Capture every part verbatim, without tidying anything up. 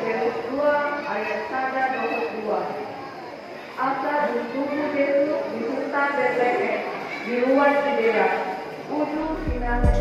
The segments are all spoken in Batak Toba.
Petrus dua ayat sada dohot dua. Asa dung tubu Jesus di huta Betlehem, di luat Judea, uju sian na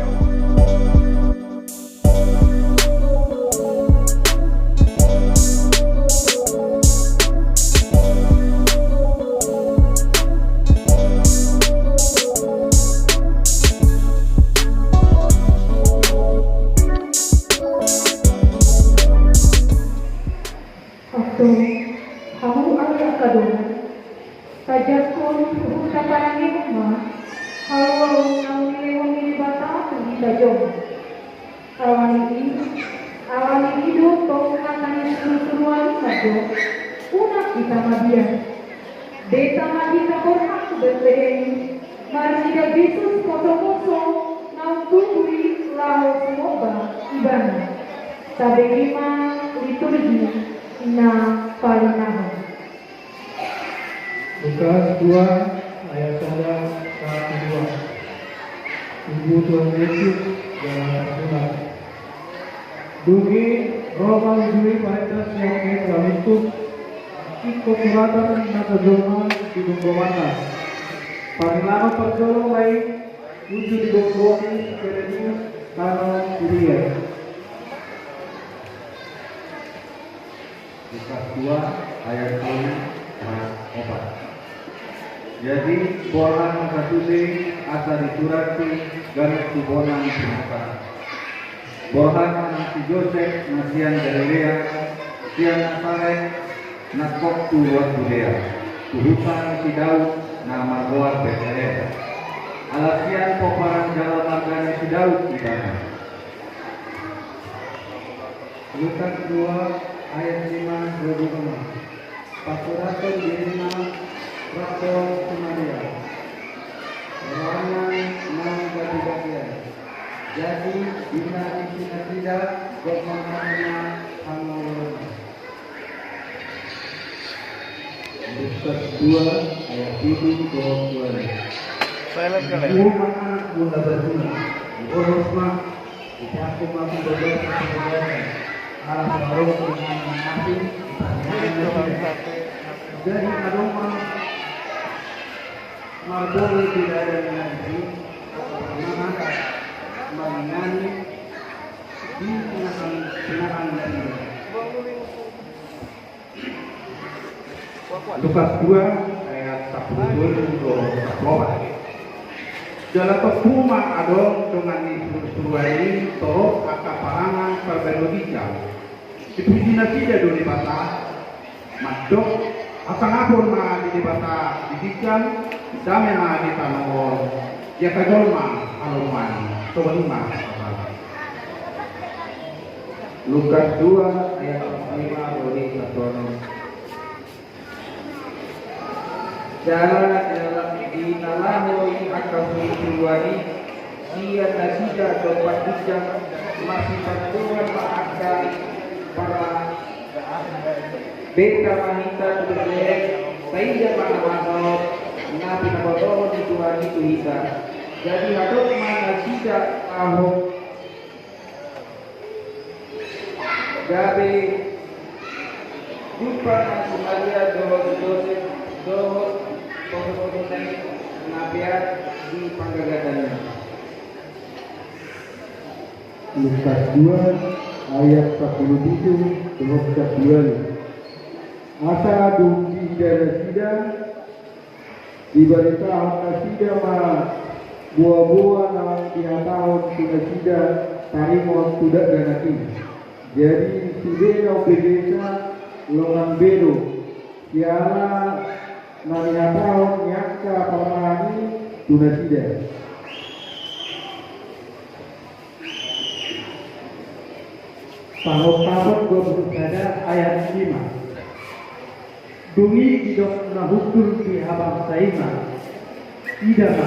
Antong, hamu angka dongan, tajangkon huhut taparangehon ma haluaon naung nilehon ni Debata tu hita jolma. Alani i, alani i do tong hata ni surusuruan i ma jo, unang hita mabiar. Beta ma hita borhat tu Betlehem, marnida Jesus posoposo naung tubu i laho sumomba Ibana. Tabege ma liturgi na palinahon. Lukas dua ayat sada sahat dua. Tubu Tuhan Yesus dalam tersunat. Dung i ro ma uju i parenta sian Nasaret, ingkon suratan ni angka jolma di gomgomanna. Parilaon parjolo ma i uju di gomgoman ni Kirene, tano Siria. Lukas dua ayat tolu sahat opat. Jadi borhat ma sasuse asa disurati ganup tu bona ni Tuhanta. Borhat ma si Josep na sian Galilea, sian Nasaret, nangkok tu luat Judea, tu huta ni si Daud na margoar Betlehem. Ala sian pomparan jala marga ni si Daud ibana. Lukas dua ayat lima dohot dua pulu lima. Pasurathon dirinta rap dohot si Maria, rohana naung gabegabean. Jadi, diingot ni nasida gomgomanna hangoluan. Lukas dua ayat pitu dohot dua pulu lima. Silent kali. Urup ma anak muna batuna, diboros ma, dipaku ma tu bagasan, ala saroha dengan anak asing. Jadi adong ma marbore di daerah na disi, mangingani di tengah-tengah. Lukas dua ayat sampulu tolu dohot sampulu opat. Jala tompu ma adong dongan ni surusuruan i torop angka parangan parbue ginjang. Dipuji nasida do Debata, mandok: Hasangapon ma di Debata di ginjang, dame ma di tano on di angka jolma halomoan. Songon i ma. Lukas dua ayat lima dohot sampulu onom. Jala, jala di na laho i angka surusuruan i, sian nasida dompak ginjang, marsipandohan ma angka parangan: Beta ma hita tu Betlehem, paida ma na masa on na pinabotohon ni Tuhan i tu hita. Jadi hadok ma nasida laho. Gabe jumpa ma si Maria dohot si Josep dohot posoposona i na peak di panggagatanna. Lukas dua ayat sampulu pitu dohot sampulu ualu. Asa dung diida nasida, dibaritahon nasida ma boaboa naung dihatahon tu nasida taringot tu dakdanak i. Jadi sude na umbegesa longan be do siala na nihatahon ni angka parangan i tu nasida. Pangungkapon dua pulu sada ayat lima. Dung i didok na hundul di habangsa i ma: Ida ma,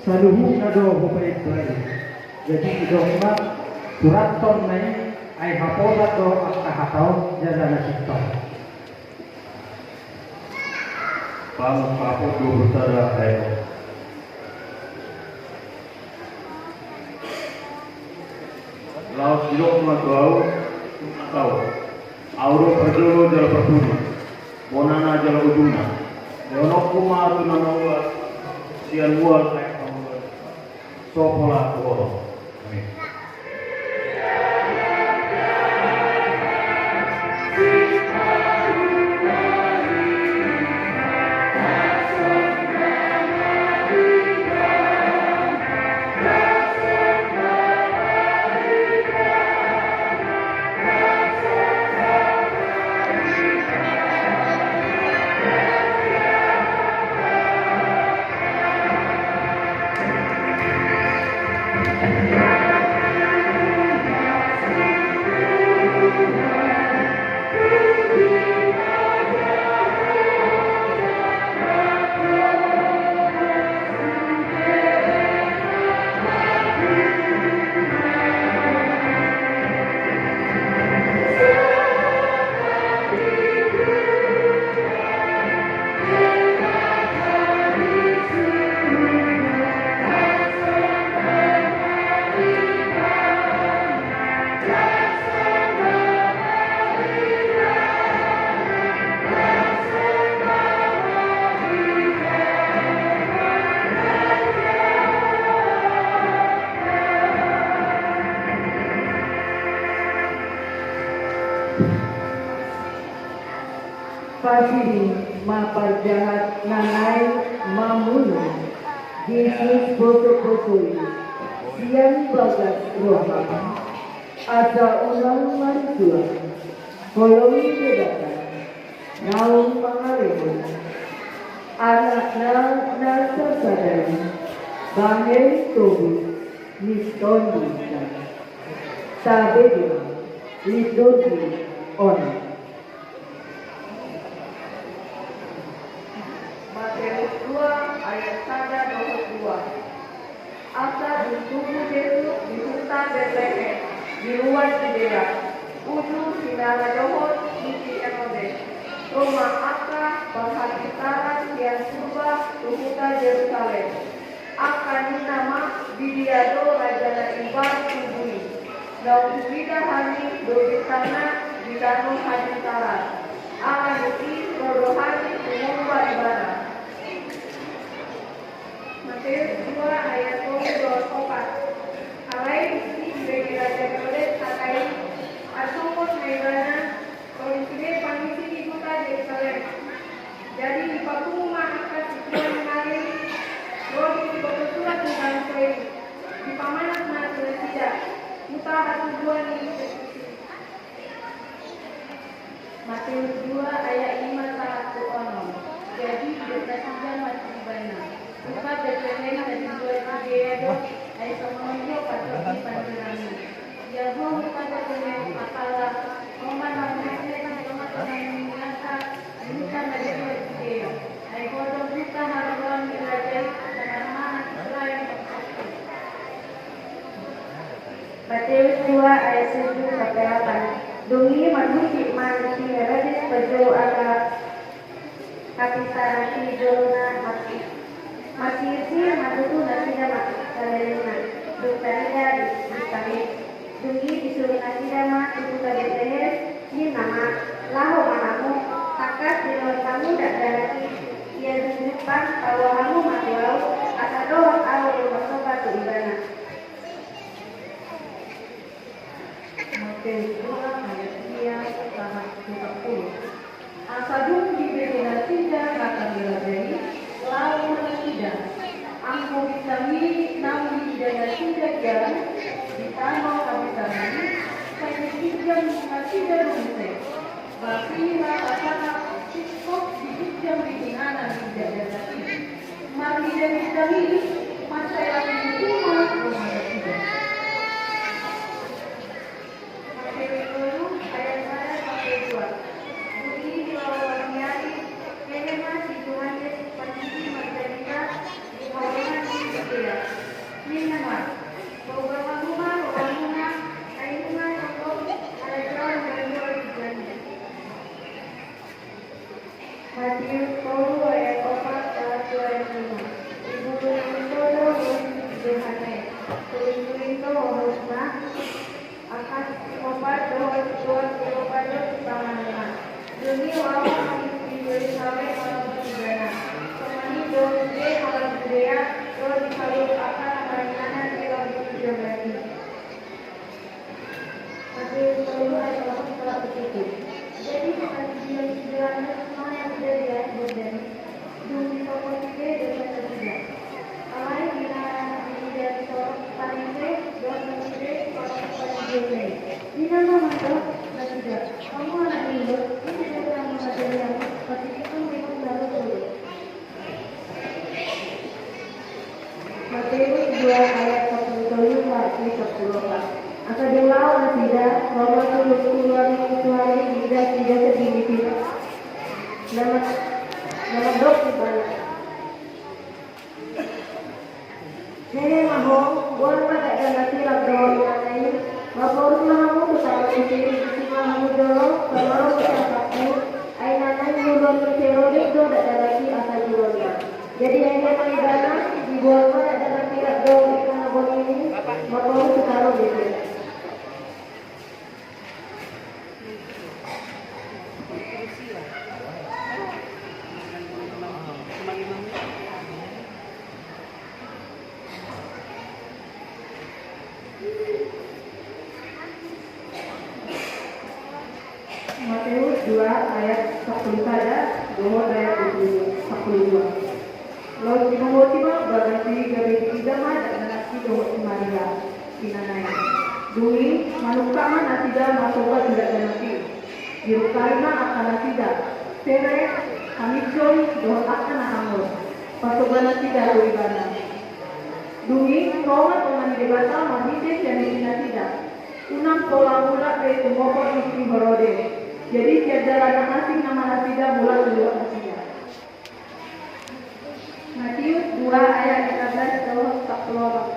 saluhutna do hupaimbahi. Jadi didok ma: Surathon ma i, ai haposan do angka hata on jala na sintong. Pangungkapon dua pulu sada ayat opat. Laos didok ma tu ahu: Tung atau. Ahu do parjolo jala parpudi, bonana jala ujungna. Lehononku ma tu na mauas sian mual aek pangoluan i. So pola tu holong. Amin. Pasidi ma parjahat na naeng mamunu Jesus posoposo i sian bagas roham, asa unang martua, holong ni Debata naung mangalehon Anakna na sasada i bahen tobu ni tondina. Tabege ma liturgi on. Mateus dua ayat sada dohot dua. Asa dung tubu Jesus di huta Betlehem, di luat Judea, uju hinara dohot ni si Herodes, ro ma angka parhagintaran sian Purba tu huta Jerusalem. Angka ninna ma, di dia do Raja na imbaru tubu i? Naung huida hami do bintangna di tano hagintaran. Ala ni i ro do hami tu mumba ibana. Mateus dua ayat tolu dohot opat. Alai dung dibege Raja Herodes hata i, asungkun ma ibana, ro di sude pangisi ni huta Jerusalem. Jadi dipapungu ma angka sintua ni ari i, ro diboto surat ni bangso i, dipamanat ma tu nasida huta hatubuan ni Jesus i. Mateus dua ayat lima sahat tu onom. Jadi didok nasida ma tu ibana, huta Betlehem na di luat Judea do, ai songon on do pandohan ni panjorami. Ia ho huta Betlehem, apala ho ma na umete di tongatonga ni angka huta na di luat Judea, ai ho do huta haroan ni raja i na marmahan Israel. Mateus dua ayat tujuh sampai delapan. Dung i marhusip ma si Herodes parjolo angka hagintaran di jolona, marsirsir ma tutu nasida ma salelengna. Dung tarida bintang i, dung i disuru nasida ma tu huta Betlehem, ninna ma, laho ma hamu, tangkas dilehon hamu dakdanak i, ia dung jumpang paboa hamu ma tu ahu, asa dohot ahu do marsoba tu ibana. Mateus dua ayat sia sahat tu sampulu. Asa dung dibege nasida hata ni raja i, laho ma nasida. Anggo bintang i naung diida nasida di tano hagintaran i, sai diginjang nasida do muse. Ba pira rasana singkop diginjang di inganan ni dakdanak i. Marnida bintang i, mansai api ni uma do manasida. Mateus tolu ayat sada sampe dua. Dung i di laho ni ari, hehe ma si Johannes Panjiji marjarita di haorangan ni Judea. Ninna ma, paubah hamu ma rohamuna, ai nunga songgop harajaon banua surga i. Mateus tolu ayat opat sahat tu ayat lima. Ibulung ni ho do hohom si Johannes, hulinghuling do hohomna, angka sikopan do Songon i ma di Jerusalem manopot ibana. Songon i do sude halak Judea ro di saluhut angka na maringanan di Rabu Jordani. Matius tolu ayat opat sahat tu pitu. Jadi, hata ni Johannes ma nasida di Jordani. Dung disopo sude dosa nasida. Alai di na nasida di Parise dohot nasida di Parise. Di na mandok nasida, hamu anak ni Lot, ise do na mangajari hamu? Matius dua ayat sampulu tolu sahat sampulu opat. Asa dung laho nasida, ro ma tulang-tulang ni Tuhan i, diida nasida sandiri. Na mandok ibana, hehe ma ho, boan ma dakdanak i rap dohot inana i, maporus ma hamu tu tano i, disi ma hamu jolo, panorang ma siapakmu, ai na naeng joloan ni si Herodes do dakdanak i asa joloanna. Jadi hehe ma ibana, diboan ma dakdanak i rap dohot inana boni i, maporus tu tano i. Matius dua ayat sampulu sada dohot ayat dua pulu, sampulu dua. Laos dibohoti ma bagas i gabe diida ma dakdanak i dohot si Maria inana i. Dung i manungkap ma nasida marsogot tu dakdanak i. Dirungkali ma angka nasida, sere, haminjoi dohot angka na hangor. Pasogot nasida tu ibana. Dung i ro ma tongtong ni Debata marhite sian isi nasida. Unang pola mulak be tumopot ni si Herodes. Jadi sian jala na asing nama nasida mulak tu luat nasida. Matius dua ayat lima belas dohot sampulu onom.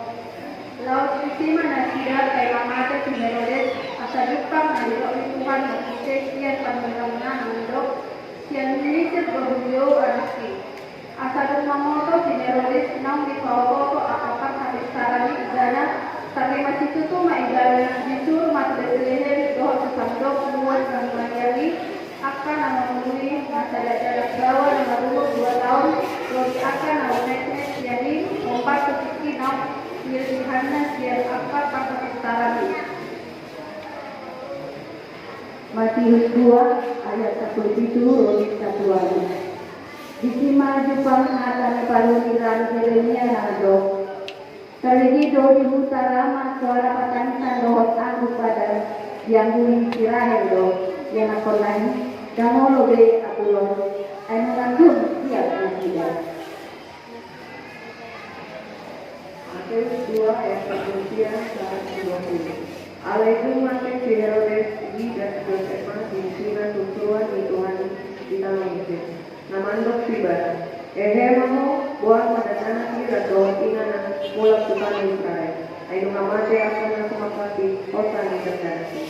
Laos tusi ma nasida paima mate si Herodes, asa jumpang na didok ni Tuhan marhite sian panurangna na mandok, sian Misir do hujou anakki. Asa dung mamboto si Herodes naung dipaoto angka parhapistaran i ibana, tarrima situtu ma ibana, disuru ma tu Betlehem dohot tu sandok luat na humaliang i, angka na mamului na sada dakdanak baoa na marumur dua taon, ro di angka na umesmes sian i, hombar tu tingki naung nilbihanna sian angka parhapistaran i. Matius dua ayat sampulu pitu ro di sampulu ualu. Disi ma jumpang hata ni panurirang Jeremia na mandok, tarigi do di huta Rama suara patangisan dohot anggup badan, diangguli si Rahel do ianakkonna i, ndang olo be apuhon, ai nunga tung siap nasida. Matius dua ayat sampulu sia sahat dua pulu. Alai dung mate si Herodes, diida si Josep ma diisi na surusuruan ni Tuhan i di tano Mesir. Na mandok tu ibana, hehe ma ho, boan ma dakdanak i rap dohot inana mulak tu tano Israel. Ai nunga mate angka na sumangkap i hosa ni dakdanak i.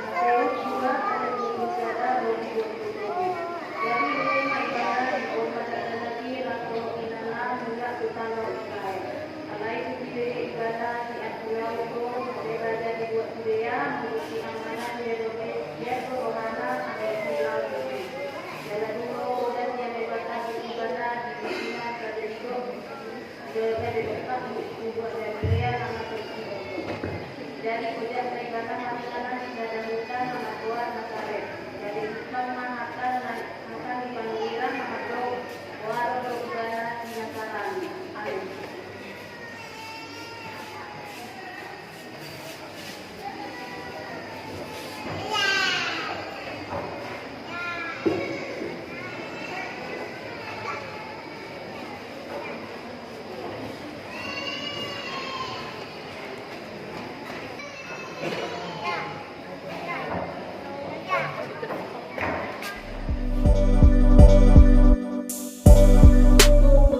Matius dua ayat dua pulu sada ro di dua pulu tolu. Jadi hehe ma ibana, diboan ma dakdanak i rap dohot inana mulak tu tano Israel. Alai dung dibege ibana, diampulahon do muse raja dibuat Judea, molo sian amana ni Herodes, diatur rohana, alai dung laho tusi. Jala dung ro poda sian Debata di ibana, diisi ma gabe didok, gabe dompak, dibuat Galilea na marhite i. Jadi ojak ma ibana maringanan di sada huta na margoar Nasaret. Gabe jumpang ma hata na, hata ni panurirang.